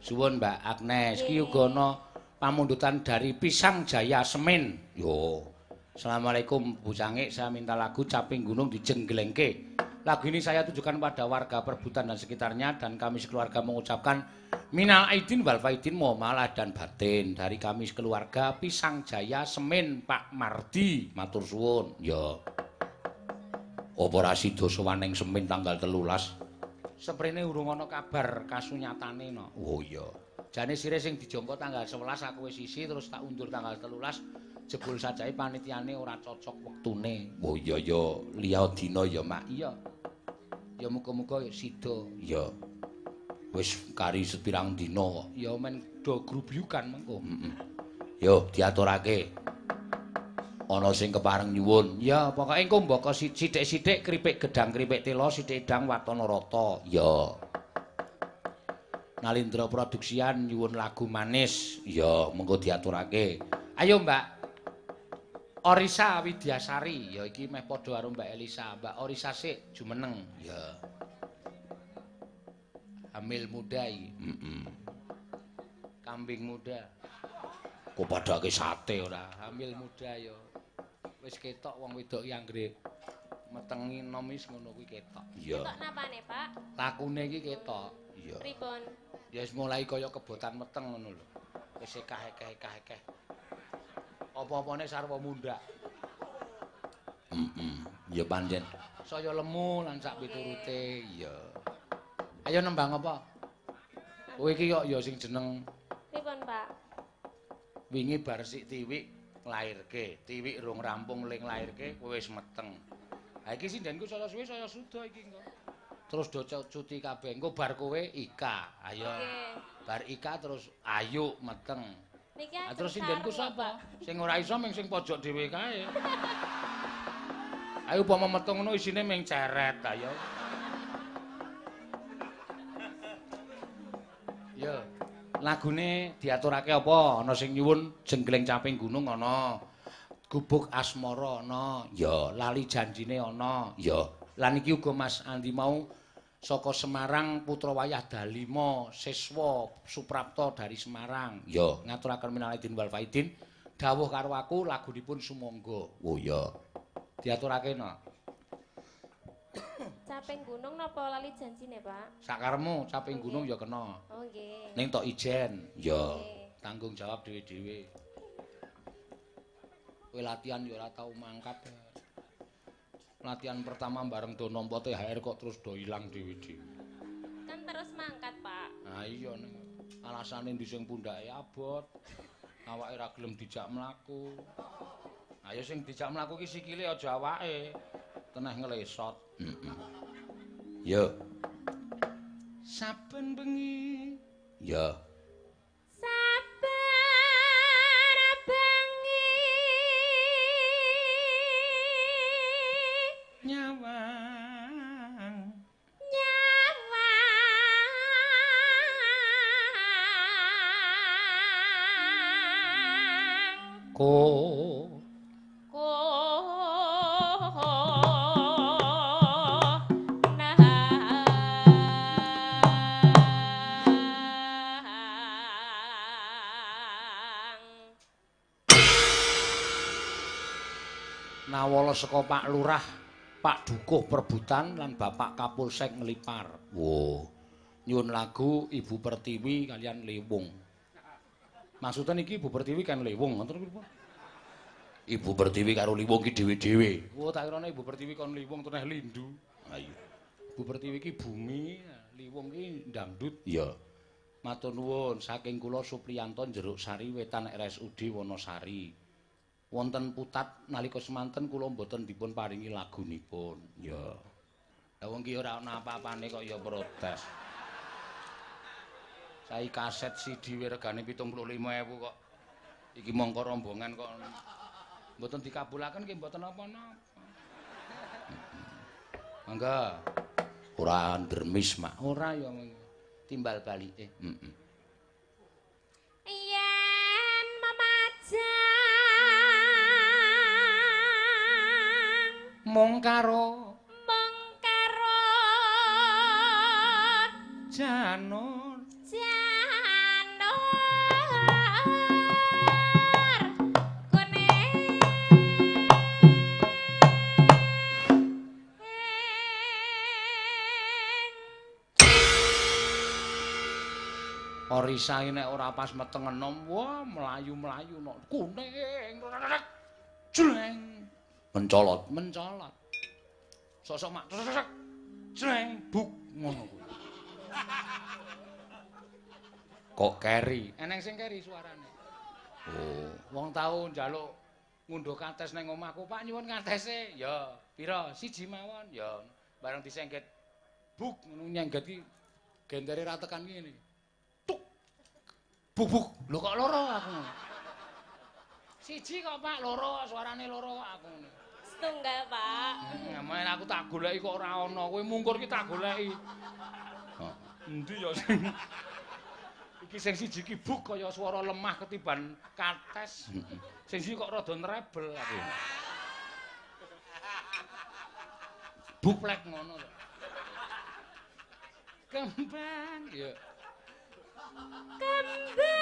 Suwun Mbak Agnes, iki uga ana Pamundutan dari Pisang Jaya Semen. Yo. Assalamualaikum Bu Cangik, saya minta lagu Caping Gunung Dijengglengke. Lagu ini saya tujukan pada warga Perbutan dan sekitarnya dan kami sekeluarga mengucapkan minal aidin wal faidin, mohon maaf dan batin dari kami sekeluarga Pisang Jaya Semen, Pak Mardi. Matur suwun. Yo. Operasi dosowan ning Semen tanggal 13. Seprene urung ana kabar kasunyatane no. Oh iya. Jane sire sing dijangka tanggal 11 aku wis isi terus tak undur tanggal 13. Jebul sajae panitiane ora cocok wektune. Oh iya ya, liya dina ya, Mak. Iya. Ya muga-muga ya sida. Iya. Wis kari sepirang dina kok. Ya men do grubyukan mengko. Heeh. Yo diaturake. Ana sing kepareng nyuwun. Ya, pokoke engko mbaka sithik-sithik kripik gedang kripik tela, sithik edang watana rata. Ya. Nalindra Produksian nyuwun lagu manis. Ya, mengko diaturake. Ayo, Mbak. Orisa Widyasari, ya iki meh padha karo Mbak Elisa. Mbak Orisa sik jumeneng. Ya. Hamil muda iki. Heeh. Kambing muda. Kok padhake sate ora? Hamil muda ya. Wis ketok wong wedok iki anggere metengi nom wis ngono kuwi ketok. Iya. Ketok napane, Pak? Lakune iki ketok. Iya. Pripun? Ya wis mulai kaya kebotan meteng ngono lho. Wis ekah-ekah-ekah. Apa-apane sarwa mundhak. Heeh. Ya pancen. Saya lemu lan sak piturute. Iya. Ayo nembang apa? Kowe iki kok ya sing jeneng pripun, Pak? Wingi bar sik tiwik nglairke, tiwik rung rampung ling nglairke kowe wis meteng. Ha iki sindenku saya suwe saya suda iki engko. Terus do cuti kabeh. Engko bar kowe Ika. Ayo. Bar Ika terus Ayu meteng. Niki terus sindenku sapa? Sing ora iso ming sing pojok dhewe kae. Ayo upama metu ngono isine ming ceret, ayo. Yo, lagune diaturake apa? Ana sing nyuwun Jenggleng Caping Gunung ana. Gubuk Asmara ana. Ya, Lali Janjine ana. Ya. Lan iki uga Mas Andi mau saka Semarang, putra wayah Dalima siswa Suprapto dari Semarang. Ya, ngaturaken minal aidin wal faidin. Dawuh karo aku lagunipun sumangga. Oh ya. Diaturake no. Caping Gunung napa Lali Janjine, Pak? Sakaremu Caping Gunung ya kena. Oh nggih. Ning tok ijen. Ya. Tanggung jawab dhewe-dhewe. Kowe latihan ya ora tau mangkat. Latihan pertama bareng do nampa THR kok terus do ilang dhewe-dhewe. Kan terus mangkat, Pak. Ha iya ning alasane ndi sing pundhake abot. Awake ora gelem dijak mlaku. Ayo sing dijak mlaku ki sikile aja awake. Teneh nglesot. Heeh. Yo. Saben bengi. Ya. Saben bengi nyawang. Nyawang. Ko nawala saka Pak Lurah, Pak Dukuh Perbutan lan Bapak Kapolsek Nglipar. Wo. Nyuwun lagu Ibu Pertiwi kalian Lewung. Maksudnya niki Ibu Pertiwi kan Lewung, ngoten pripun? Ibu Pertiwi karo Lewung ki dhewe-dhewe. Wo, tak kirane Ibu Pertiwi kon Lewung teneh lindu. Ha iya. Ibu Pertiwi ki bumi, Lewung ki dangdut. Iya. Matur nuwun saking kula Supriyanto Jeruk Sari Wetan RSUD Wonosari. Wonten putat nalika semanten kula mboten dipun paringi lagunipun. Ya. Lah wong ki ora ana apa-apane kok ya protes. Saiki kaset CD regane 75.000 kok. Iki mongko rombongan kok mboten dikabulaken nggih mboten napa-napa. Mangga. Ora ndremis, Mak. Ora ya timbal balike. Heeh. Yen memajang mung karo janur janur Orisa iki nek ora pas meteng enom, wah mlayu-mlayu nok kuning. Jreng. Mencolot, mencolot. Sosok mak jreng buk ngono kuwi. Kok keri? Eneng sing keri suarane. Oh, wong tau njaluk ngunduh kates ning omahku, Pak nyuwun katese. Ya, pira? Siji mawon. Ya, bareng disengget buk ngono nyengget ki gendere ra tekan ngene. Tuk. Buk buk. Lho kok loro aku. Siji kok Pak, loro suarane loro kok aku ngene. Setunggal, Pak. Ngamen aku tak goleki kok ora ana. Kowe mungkur ki tak goleki. Hah, endi ya sing iki sing siji ki buk kaya swara lemah ketiban kates. Sing siji kok rada nrebel aku. Buplek ngono to. Kembang ya. Kembang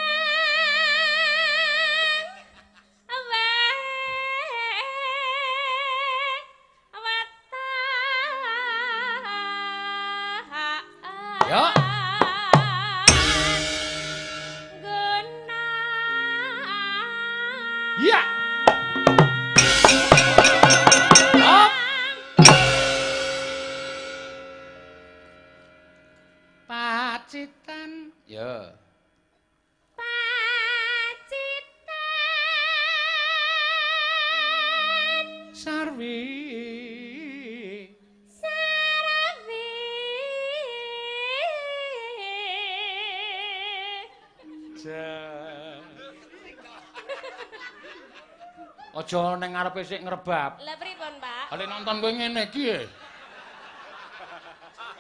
Ya. Ya. Hop. Pacitan. Ya. Pacitan. Sarwi. Sarwi. Aja ning ngarepe sik ngrebab. Lah pripun, Pak? Ale nonton kowe ngene iki e.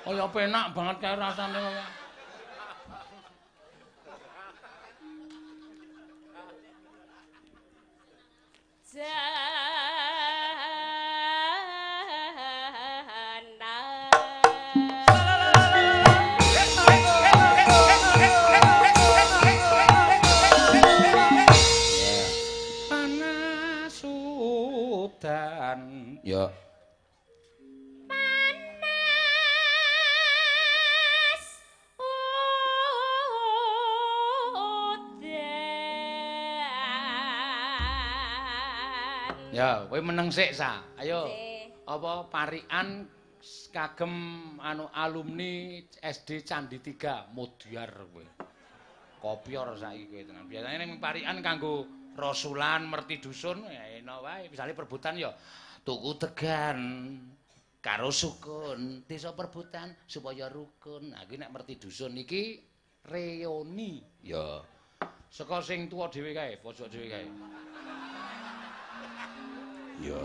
Kaya penak banget kae rasane kok. Ya. Panas udan. Ya, kowe meneng sik, Sa. Ayo. Apa parikan kagem anu alumni SD Candi 3 Modyar kowe. Kopior saiki kowe tenan. Biasane ning parikan kanggo rasulan merti dusun ya enak wae. Misale perbutan ya tuku tegan karo sukun, desa perbutan supaya rukun. Nah, iki nek merti dusun iki reuni. Ya. Saka sing tuwa dhewe kae, pojok dhewe kae. Ya.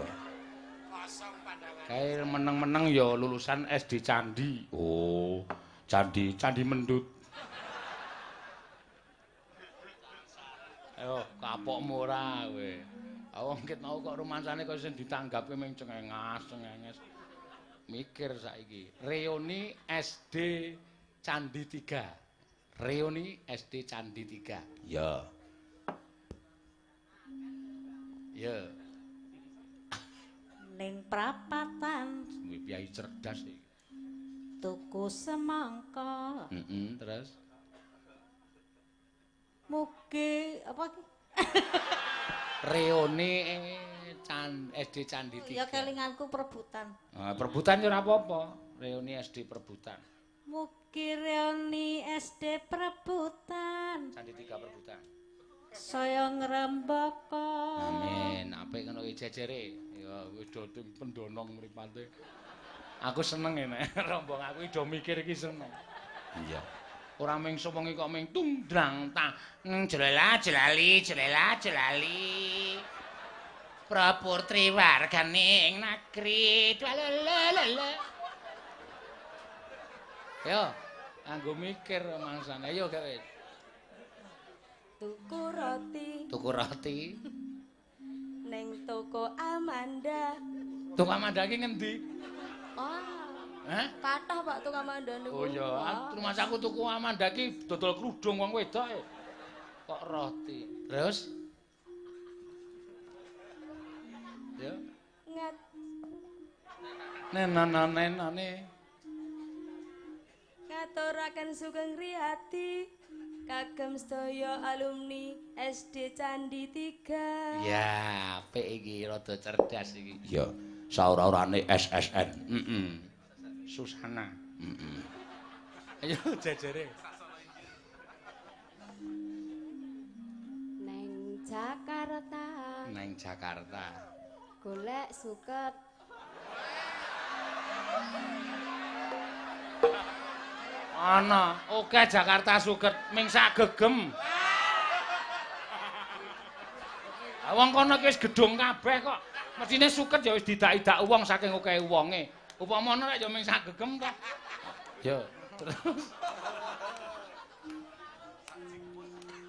Kosong pandangan. Kae meneng-meneng ya lulusan SD Candi. Oh, Candi, Candi Mendut. Ayo, kapokmu ora kowe. Wong ket mau kok rumangsane kaya sing ditanggapi mung cengengas, cengenges. Mikir saiki. Reuni SD Candi 3. Reuni SD Candi 3. Ya. Ya. Ning prapatan. Kuwi piyai cerdas iki. Tuku semangka. Heeh, terus mugi apa iki? Reuni SD Candi 3. Ya kelinganku perebutan. Nah, perebutan ya ora apa-apa. Reuni SD perebutan. Mugi reuni SD perebutan. Candi 3 perebutan. Saya ngrembaka. Amin. Apik ngono iki jejere. Ya wis do pendonong mripate. Aku seneng nek rombong aku do mikir iki seneng. Iya. Ora mung sewengi kok mung tungdrang ta jelela jelali jelela jelali. Prapur triwarganing nagri. Dwalalala. Yo, anggo mikir mangsane. Ayo gawe. Tuku roti. Tuku roti. Ning toko Amanda. Toko Amanda iki ngendi? Wah. Hah? Kathah Pak tuku Amanda niku. Oh iya, rumahku tuku Amanda iki dodol kerudung wong wedok e. Kok roti. Terus? Ya. Ngat. Nenanane. Ngaturaken sugeng riyati Kagem sedaya alumni SD Candi 3. Ya, apik iki, rada cerdas iki. Iya, saora-orane SSN. Heeh. Susana. Heeh. Ayo jejere. Neng Jakarta. Neng Jakarta. Golek suket. Ana, oke Jakarta suket ming sak gegem. Wong kono iki wis gedung kabeh kok. Mesthine suket ya wis didak-idak wong saking okehe wonge. Upama ana rek ya ming sak gegem ta. Ya, terus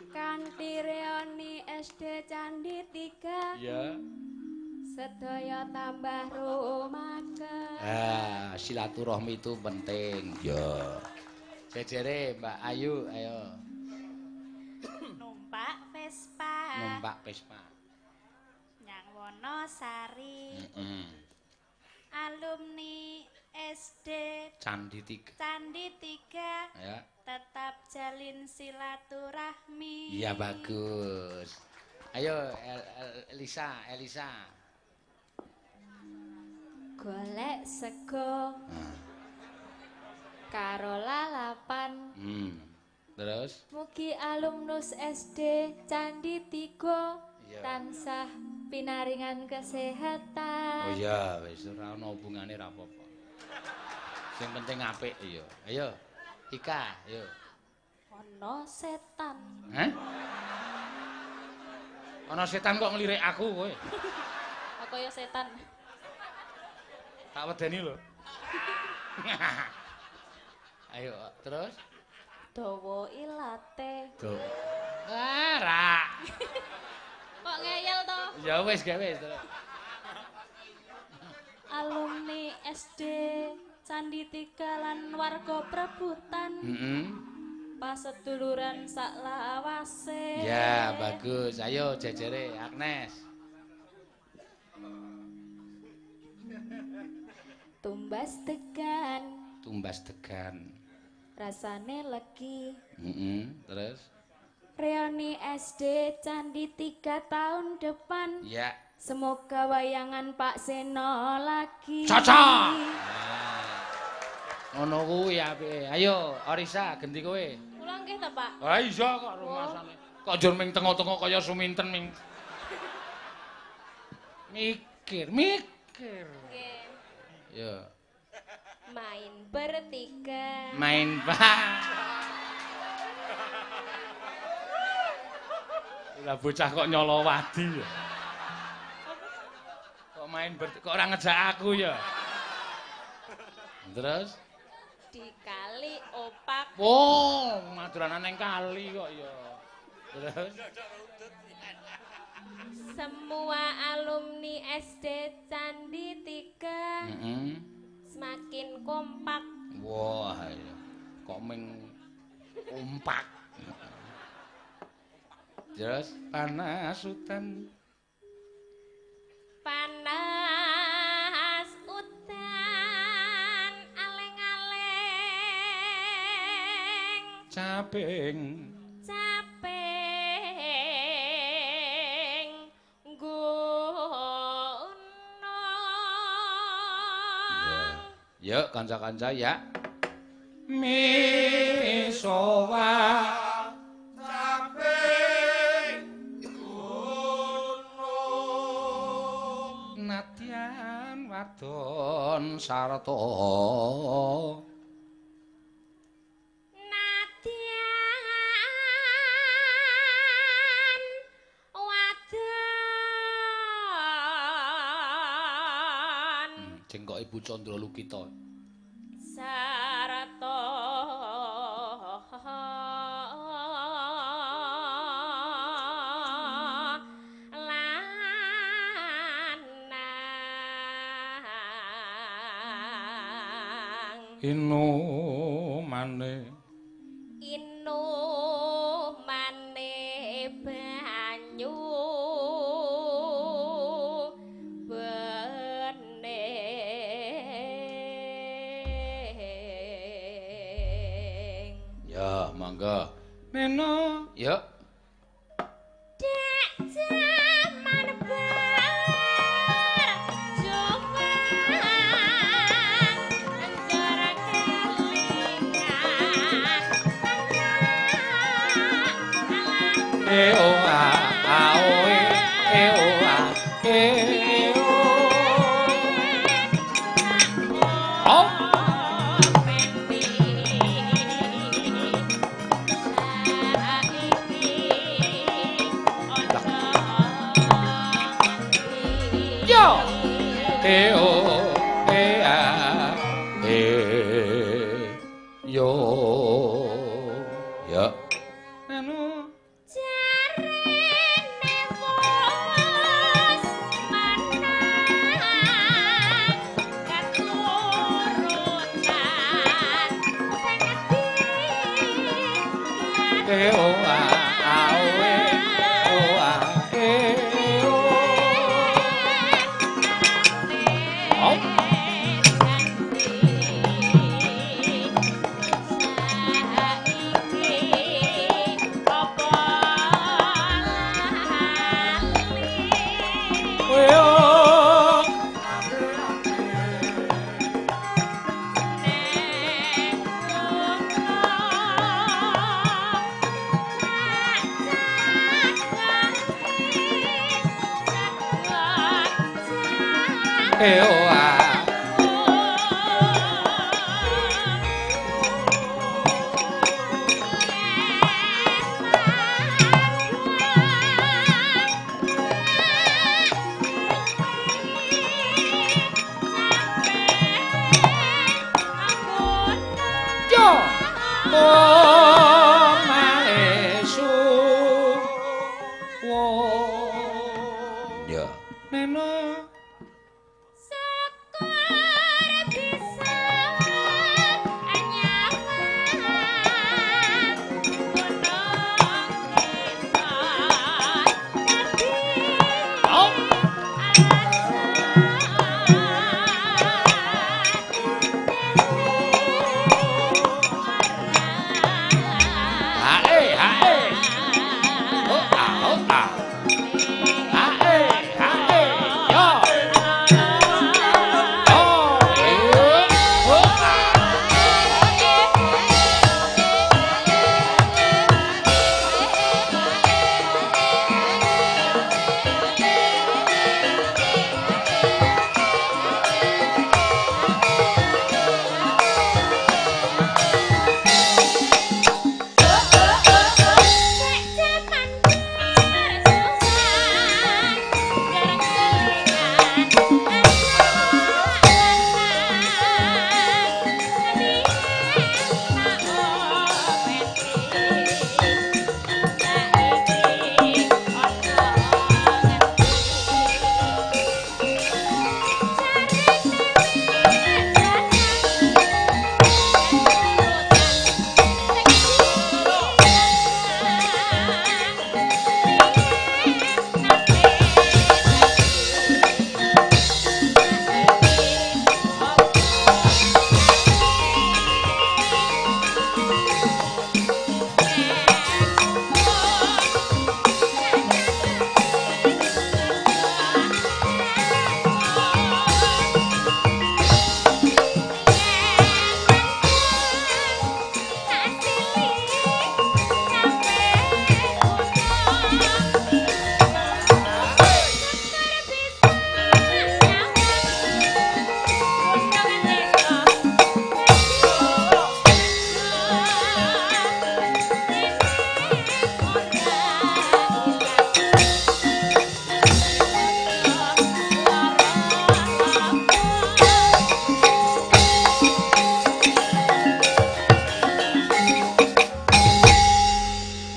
kanthi reuni SD Candi 3. Ya. Sedaya tambah rumake. Ah, silaturahmi itu penting. Ya. Jejere Mbak Ayu, ayo. Numpak Vespa. Numpak Vespa. Nyang Wonosari. Heeh. Alumni SD Candi 3. Candi 3. Ya. Tetap jalin silaturahmi. Iya, bagus. Ayo Elisa, Elisa. Golek sego. Karo lalapan. Terus mugi alumnus SD Candi 3 tansah pinaringan kesehatan. Oh iya, wis ora ana hubungane ra apa-apa. Sing penting apik iya. Ayo Ika, ayo. Ana setan. Hah? Ana setan kok ngelirik aku kowe. Aku ya setan. Tak wedeni lho. Ayo, terus dawa ilate. Tuh. Ah, ra. Kok ngeyel to? Ya wis, gawe wis terus. Alumni SD Candi 3 lan warga Prebutan. Heeh. Paseduluran sak lawase. Ya, bagus. Ayo jejere Agnes. Tumbas degan. Tumbas degan. Rasane legi. Terus reuni SD Candi 3 tahun depan. Ya. Semoga wayangan Pak Seno lagi. Cocok. Ngono kuwi apike. Ayo Orisa genti kowe. Kula nggih ta, Pak? Ha iya kok rumasane. Kok njur ming tengok-tengok kaya suminten ming. Mikir, mikir. Nggih. Ya. Main bertiga. Main pak. Lah bocah kok nyolowadi ya. Kok main kok ora ngejak aku ya. Terus dikali opak. Oh, maduranan nang kali kok ya. Terus semua alumni SD Candi 3 semakin kompak. Wah, iya. Kok ming kompak. Terus panas udan. Panas udan aleng-aleng. Caping. Caping gunung. Yuk kanca-kanca ya. Misowa caping gunung. Nadyan wadon sarta Nadyan wadon. Jengkok Ibu Candra Lukita. Sarta lanang inumane inumane banyu bening. Ya, monggo. Neno, yuk. Dek jaman bar juang njara kelingan E o a a o e e o a e o. Oh. Yo. E o e a e yo. Ya. Anu jarene wis menang keturutan sing ngedi e o a a o e o a e o. Oh. E o. E o a. Yo. Oh, maesu. Wo. Ya. Neno. Syukur bisa nyawang gunung desa dadi Oh. Hae, hae. Oh, a, oh, a. Hae, hae. Yo. Oh, e, oh, a.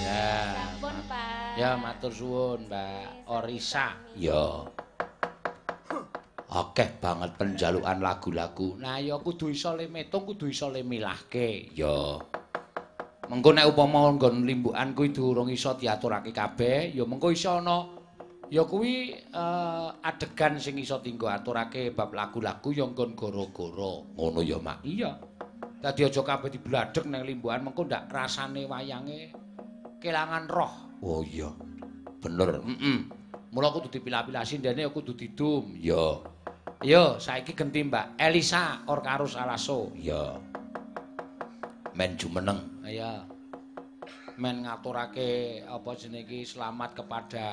Ya. Sampun, Pak. Ya, matur suwun, Mbak Orisa. Ya. Akeh banget penjalukan lagu-lagu. Nah, ya kudu iso le metung, kudu iso le milahke. Ya. Mengko nek upama nggon limbukan kuwi durung iso diaturake kabeh, ya mengko iso ana ya kuwi adegan sing iso dienggo aturake bab lagu-lagu ya nggon goro-goro. Ngono ya, Mak. Iya. Dadi aja kabeh dibladheg nang limbukan mengko ndak rasane wayange Kelangan roh. Oh iya. Bener. Heeh. Mula kudu dipilah-pilah sindene kudu didum. Iya. Yo, saiki genti Mbak Elisa Orkarus Alaso. Iya. Men jumeneng. Iya. Men ngaturake apa jenenge iki selamat kepada